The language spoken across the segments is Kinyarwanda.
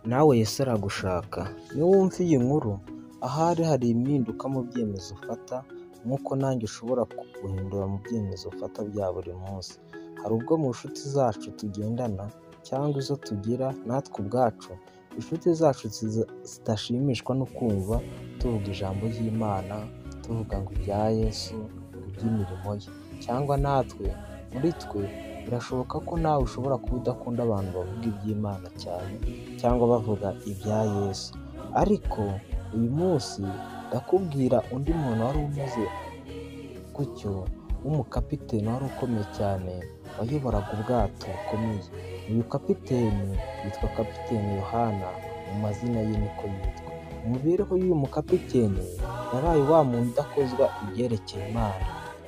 Nawe Yesu aragushaka. Niwumva iyi nkuru, ahari hari impinduka mu byemezo ufata, nk'uko nanjye ushobora guhindura mu byemezo ufata bya buri munsi. Hari ubwo mu nshuti zacu tugendana cyangwa izo tugira natwe ubwacu, inshuti zacu zidashimishwa no kumva tuvuga ijambo ry'Imana, tuvuga ngo ibya Yesu, ngo iby'imirimo ye, cyangwa natwe muri twe birashoboka ko nawe ushobora kuba udakunda abantu bavuga iby'Imana cyane cyangwa bavuga ibya Yesu. Ariko uyu munsi ndakubwira undi muntu wari umeze gutyo w'umukapiteni wari ukomeye cyane, wayoboraga ubwato bukomeye. Uyu kapiteni yitwa Kapiteni Yohana, mu mazina ye niko yitwa. Mu mibereho y'uyu mukapiteni yabaye wa muntu udakozwa ibyerekeye Imana.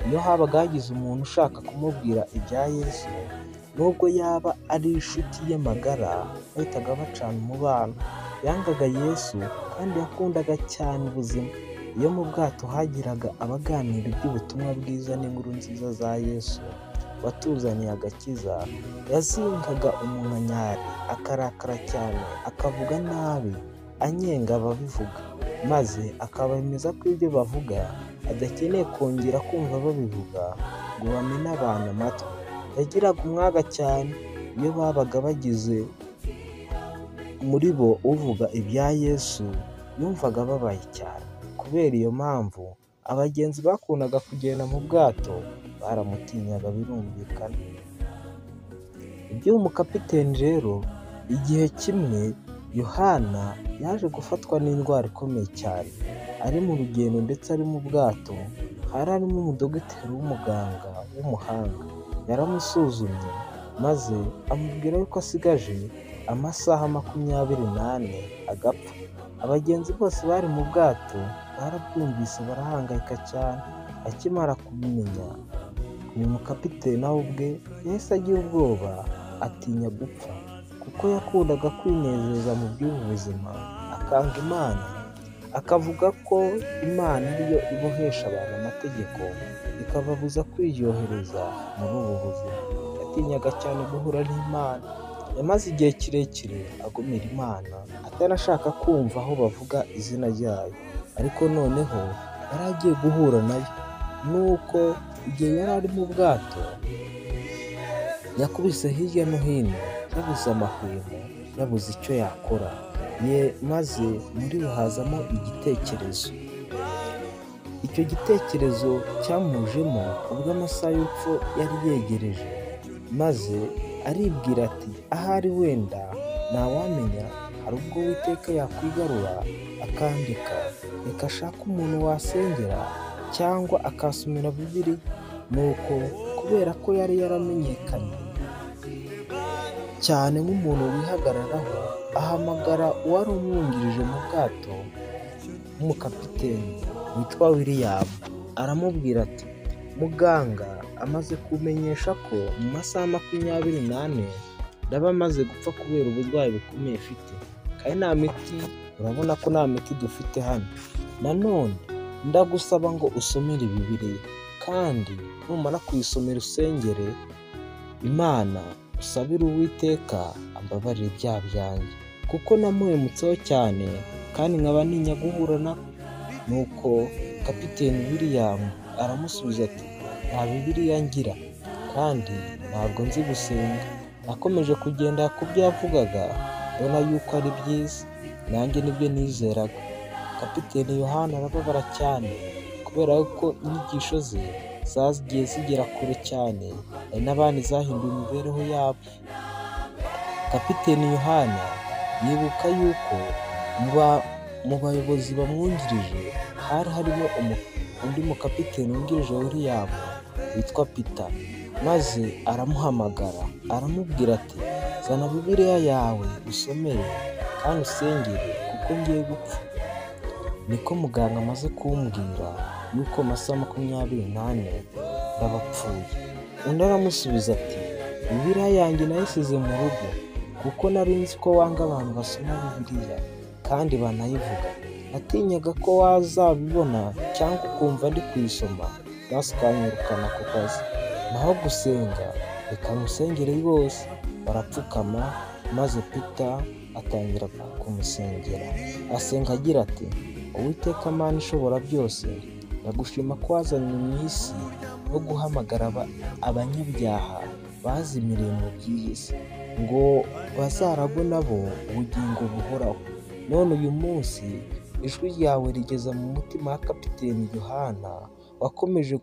Iyo habaga hagize umuntu ushaka kumubwira ibya Yesu, nubwo yaba ari inshuti ye magara, bahitaga bacana umubano. Yangaga Yesu kandi yakundaga cyane ubuzima. Iyo mu bwato hagiraga abaganira iby'ubutumwa bwiza n'inkuru nziza za Yesu watuzaniye agakiza, yazingaga umunkanyari, akarakara cyane, akavuga nabi, anyenga ababivuga, maze akabemeza ko ibyo bavuga adakeneye kongera kumva babivuga ngo bamene abantu amatwi. Yagiraga umwaga cyane iyo babaga bagize muri bo uvuga ibya Yesu, yumvaga ababaye cyane. Kubera iyo mpamvu, abagenzi bakundaga kugenda mu bwato baramutinyaga birumvikana. Iby'uyu mukapiteni rero, igihe kimwe Yohana yaje gufatwa n'indwara ikomeye cyane. Ari mu rugendo ndetse ari mu bwato, hari harimo umudogiteri w'umuganga w'umuhanga. Yaramusuzumye maze amubwira yuko asigaje amasaha 24 agapfa. Abagenzi bose bari mu bwato barabyumvise barahangayika cyane. Akimara kubimenya, uyu mukapiteni nawe ubwe yahise agira ubwoba, atinya gupfa, kuko yakundaga kwinezeza mu by'ubu buzima, akanga Imana, akavuga ko Imana ariyo ibohesha abantu amategeko, ikababuza kwiryohereza muri ubu buzima. Yatinyaga cyane guhura n'Imana. Yamaze igihe kirekire agomera Imana, atanashaka kumva aho bavuga izina ryayo, ariko noneho yari agiye guhura nayo. Nuko igihe yari ari mu bwato, yakubise hirya no hino, yabuze amahwemo, yabuze icyo yakora, ye maze muri we hazamo igitekerezo. Icyo gitekerezo cyamujemo ubwo amasaha y'urupfu yari yegereje, maze aribwira ati ahari wenda ntawamenya, hari ubwo Uwiteka yakwigarura akandika, reka ashake umuntu wasengera cyangwa akasomera Bibiliya. Nuko kubera ko yari yaramenyekanye cyane nk'umuntu wihagararaho, ahamagara uwari umwungirije mu bwato w'umukapiteni witwa William, aramubwira ati muganga amaze kumenyesha ko mu masaha 24 ndaba amaze gupfa kubera uburwayi bukomeye mfite, kandi nta miti, urabona ko nta miti dufite hano. Nanone ndagusaba ngo usomere Bibiliya, kandi numara kuyisomera usengere Imana, usabire Uwiteka ambabarire ibyaha byanjye, kuko namuhemutseho cyane kandi nkaba ntinya guhura na. Nuko Kapiteni William aramusubiza ati nta Bibiliya ngira kandi ntabwo nzi gusenga. Nakomeje kugenda ku byo yavugaga, mbona yuko ari byiza, nanjye nibyo nizeraga. Kapiteni Yohana arababara cyane kubera ko inyigisho ze zagiye zigera kure cyane, hari n'abandi zahinduye imibereho yabo. Kapiteni Yohana yibuka yuko mu bayobozi bamwungirije hari harimo undi mukapiteni wungirije William witwa Peter, maze aramuhamagara aramubwira ati zana Bibiliya yawe usomere kandi usengere kuko ngiye gupfa. Niko muganga amaze kumbwira yuko amasaha 24 ndabapfuye. Undi aramusubiza ati Bibiliya yanjye nayisize mu rugo kuko nari nzi ko wanga abantu basoma Bibiliya kandi banayivuga. Natinyaga ko wazabibona cyangwa ukumva ndi kuyisoma maze ukanyirukana ku kazi. Naho gusenga reka musengere rwose. Barapfukama maze Peter atangira kumusengera. Asenga agira ati: Uwiteka Mana ishobora byose, ndagushima ko wazanywe mu isi no guhamagara abanyabyaha bazimiriye mu by'iyi si, ngo bazaragwe nabo ubugingo buhoraho. None uyu munsi ijwi ryawe rigeza mu mutima wa Kapiteni Yohana wakomeje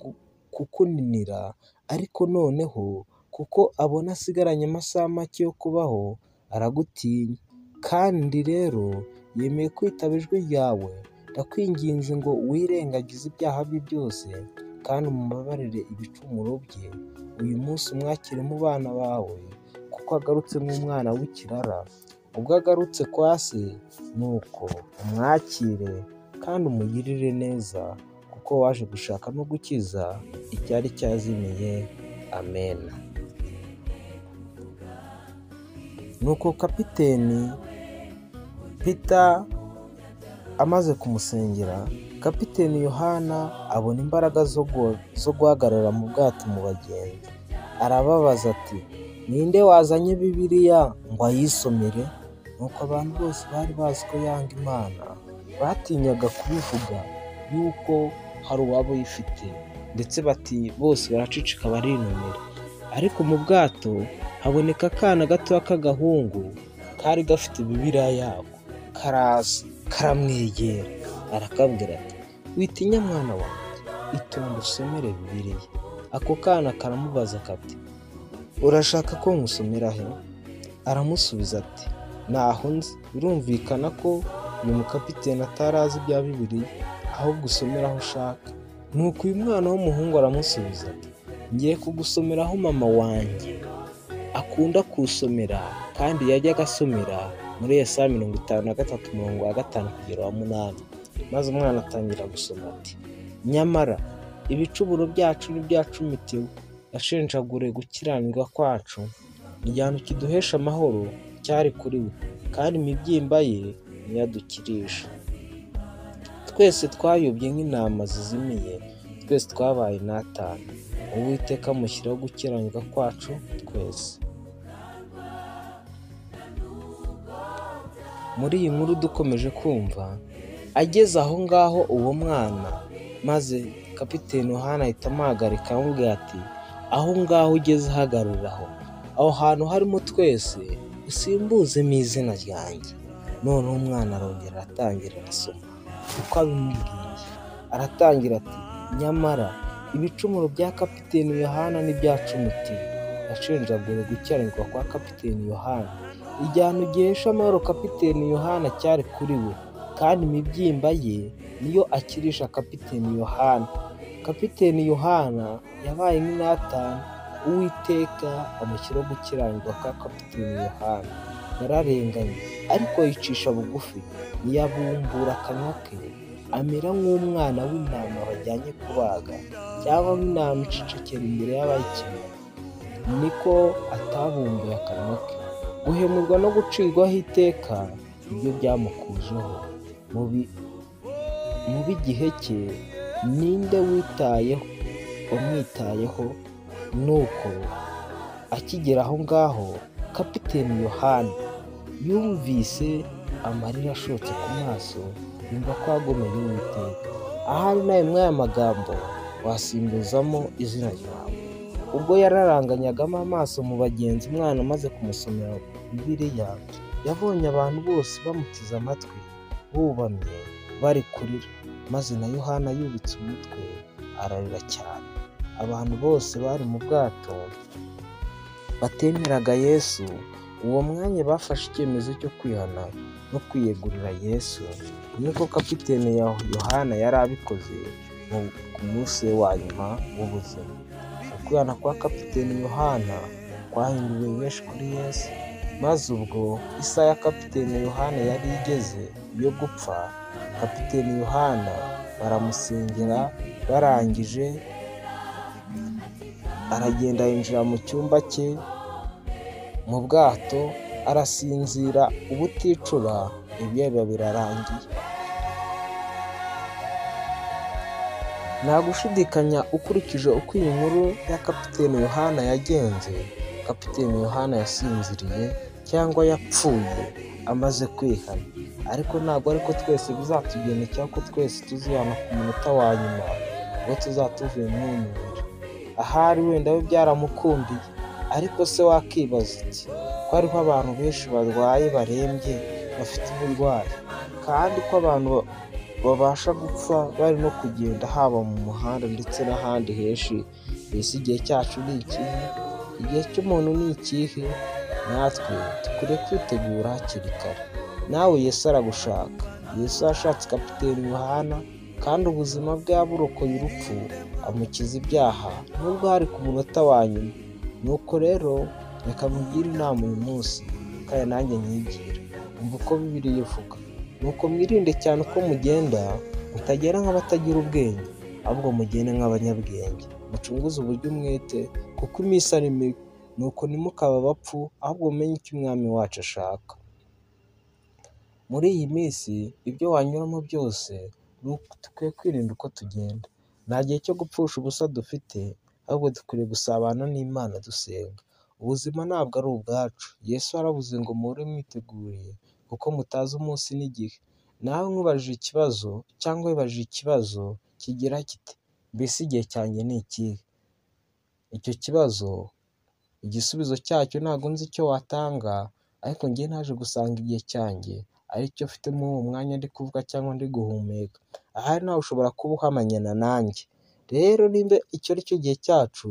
kukuninira, ariko noneho kuko abona asigaranye amasaha make yo kubaho aragutinya, kandi rero yemeye kwitaba ijwi ryawe. Ndakwinginze ngo wirengagize ibyaha bye byose kandi umubabarire ibicumuro bye. Uyu munsi umwakire mu bana bawe, kuko agarutse nk'umwana w'ikirara. Ubwo agarutse kwa se, nuko umwakire kandi umugirire neza, kuko waje gushaka no gukiza icyari cyazimiye. Amen. Nuko Kapiteni Peter amaze kumusengera, Kapiteni Yohana abona imbaraga zo guhagarara mu bwato mu bagenzi. Arababaza ati: ninde wazanye Bibiliya ngo ayisomere? Nuko abantu bose bari bazi ko yanga Imana batinyaga kubivuga yuko hari uwaba uyifite, ndetse bati bose baraceceka barinumira. Ariko mu bwato haboneka akana gato k'agahungu kari gafite Bibiliya yako, karaza karamwegera, arakabwira ati: witinya mwana wanjye, itonde usomere Bibiliya. Ako kana karamubaza kati: urashaka ko nkusomera he? Aramusubiza ati: ntaho nzi. Birumvikana ko uyu mukapiteni atari azi ibya Bibiliya, ahubwo usomera aho ushaka. Nuko uyu mwana w'umuhungu aramusubiza ati: ngiye kugusomera aho mama wanjye akunda kusomera, kandi yajyaga asomera muri Yesaya 53 umurongo wa 5 kugera wa 8. Maze umwana atangira gusoma ati: nyamara ibicumuro byacu ntibyacumitiwe, yashenjaguriwe gukiranirwa kwacu, igihano kiduhesha amahoro cyari kuri we, kandi imibyimba ye niyo adukirisha. Twese twayobye nk'intama zizimiye, twese twabaye intatane, Uwiteka amushyiraho gukiranirwa kwacu twese. Muri iyi nkuru dukomeje kumva ageze aho ngaho uwo mwana, maze Kapiteni Yohana ahita amuhagarika aramubwira ati: aho ngaho ugeze hagarara aho, aho hantu harimo twese usimbuzemo izina ryanjye. Noneho umwana arongera aratangira arasoma uko abimubwiye. Aratangira ati: nyamara ibicumuro bya Kapiteni Yohana ntibyacumitiwe, yashenjaguriwe gukiranirwa kwa Kapiteni Yohana, igihano gihesha amahoro Kapiteni Yohana cyari kuri we, kandi imibyimba ye niyo akirisha Kapiteni Yohana. Kapiteni Yohana yabaye nk'intatane, Uwiteka amushyiraho gukiranirwa kwa Kapiteni Yohana. Yararenganye ariko yicisha bugufi, ntiyabumbura akanwa ke, amera nk'umwana w'intama bajyanye kubaga, cyangwa nk'intama icecekera imbere y'abayikina, niko atabumbuye akanwa ke. Guhemurwa no gucirwaho iteka nibyo byamukujeho. Mu b'igihe cye ninde witayeho wamwitayeho? Nuko akigera aho ngaho, Kapiteni Yohana yumvise amarira ashotse ku maso, yumva ko agomeye Uwiteka. Ahari nawe muri aya magambo wasimbuzamo izina ryawe. Ubwo yararanganyagamo amaso mu bagenzi, umwana amaze kumusomera Bibiliya, yabonye abantu bose bamuteze amatwi bubamye bari kurira, maze na Yohana yubitse umutwe ararira cyane. Abantu bose bari mu bwato batemeraga Yesu, uwo mwanya bafashe icyemezo cyo kwihana no kwiyegurira Yesu, niko Kapiteni Yohana yari abikoze ku munsi wa nyuma w'ubuzima. Ukwihana kwa Kapiteni Yohana kwahinduye benshi kuri Yesu, maze ubwo isaha ya Kapiteni Yohana yari igeze yo gupfa, Kapiteni Yohana baramusengera, barangije aragenda yinjira mu cyumba cye mu bwato, arasinzira ubuticura, ibyo biba birarangiye. Nta gushidikanya ukurikije uko iyi nkuru ya Kapiteni Yohana yagenze, Kapiteni Yohana yasinziriye cyangwa yapfuye amaze kwihana. Ariko ntabwo ariko twese bizatugendekera ko twese tuzihana ku munota wa nyuma ubwo tuzaba tuvuye muri uyu mubiri. Ahari wenda we byaramukundiye, ariko se wakibaza uti ko hariho abantu benshi barwaye barembye bafite uburwayi, kandi ko abantu babasha gupfa bari no kugenda haba mu muhanda ndetse n'ahandi henshi, mbese igihe cyacu ni ikihe? Igihe cy'umuntu ni ikihe? Natwe dukwiriye kwitegura hakiri kare. Nawe Yesu aragushaka. Yesu yashatse kapiteni Yohana kandi ubuzima bwe yaburokoye urupfu, amukiza ibyaha nubwo hari ku munota wa nyuma. Nuko rero reka nkugire inama uyu munsi kandi nanjye nyigira. Umva uko Bibiliya ivuga. Nuko mwirinde cyane uko mugenda, mutagenda nk'abatagira ubwenge, ahubwo mugende nk'abanyabwenge. Mucunguze uburyo umwete, kuko iminsi ari mibi. Nuko ntimukabe abapfu, ahubwo mumenye icyo Umwami wacu ashaka. Muri iyi minsi ibyo wanyuramo byose, dukwiye kwirinda uko tugenda. Nta gihe cyo gupfusha ubusa dufite, ahubwo dukwiriye gusabana n'Imana dusenga. Ubuzima ntabwo ari ubwacu. Yesu yaravuze ngo muhore mwiteguye kuko mutazi umunsi n'igihe. Nawe nkubajije ikibazo cyangwa wibajije ikibazo kigira kiti mbese igihe cyanjye ni ikihe? Icyo kibazo igisubizo cyacyo ntabwo nzi icyo watanga, ariko njye naje gusanga igihe cyanjye aricyo mfite muri uwo mwanya ndi kuvuga cyangwa ndi guhumeka. Ahari nawe ushobora kuba uhamanyana nanjye. Rero nimba icyo ari cyo gihe cyacu,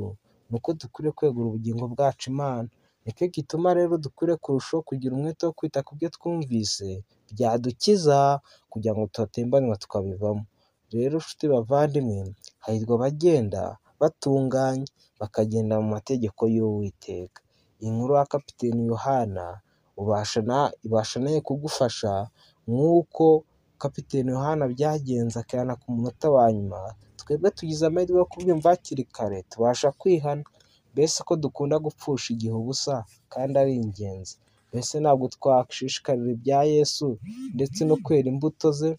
ni uko dukwiriye kwegura ubugingo bwacu Imana. Nicyo gituma rero dukwiriye kurushaho kugira umwete wo kwita ku byo twumvise byadukiza kugira ngo tudatembanwa tukabivamo. Rero nshuti bavandimwe, hahirwa abagenda batunganye bakagenda mu mategeko y'Uwiteka. Inkuru ya kapiteni Yohana ibasha nawe kugufasha nk'uko kapiteni Yohana byagenze akihana ku munota wa nyuma, twebwe tugize amahirwe yo kubyumva hakiri kare tubasha kwihana. Mbese ko dukunda gupfusha igihe ubusa kandi ari ingenzi? Mbese ntabwo twashishikarira ibya Yesu ndetse no kwera imbuto ze?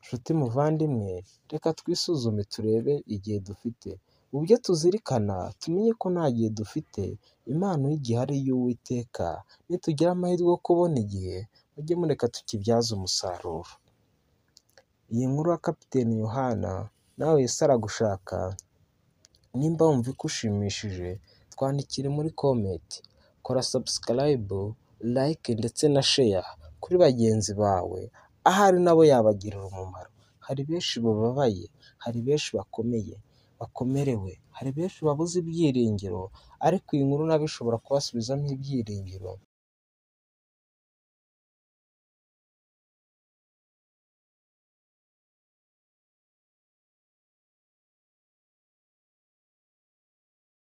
Nshuti muvandimwe, reka twisuzume turebe igihe dufite. Mu byo tuzirikana tumenye ko nta gihe dufite, impano y'igihe ari iy'Uwiteka, nitugira amahirwe yo kubona igihe, mujye mureka tukibyaze umusaruro. Iyi nkuru ya kapiteni Yohana, nawe Yesu aragushaka, nimba wumva igushimishije twandikire muri comment, kora subscribe, like ndetse na share kuri bagenzi bawe, ahari nabo yabagirira umumaro. Hari benshi bababaye, hari benshi bakomeye, bakomerewe, hari benshi babuze ibyiringiro, ariko iyi nkuru nabo ishobora kubasubizamo ibyiringiro.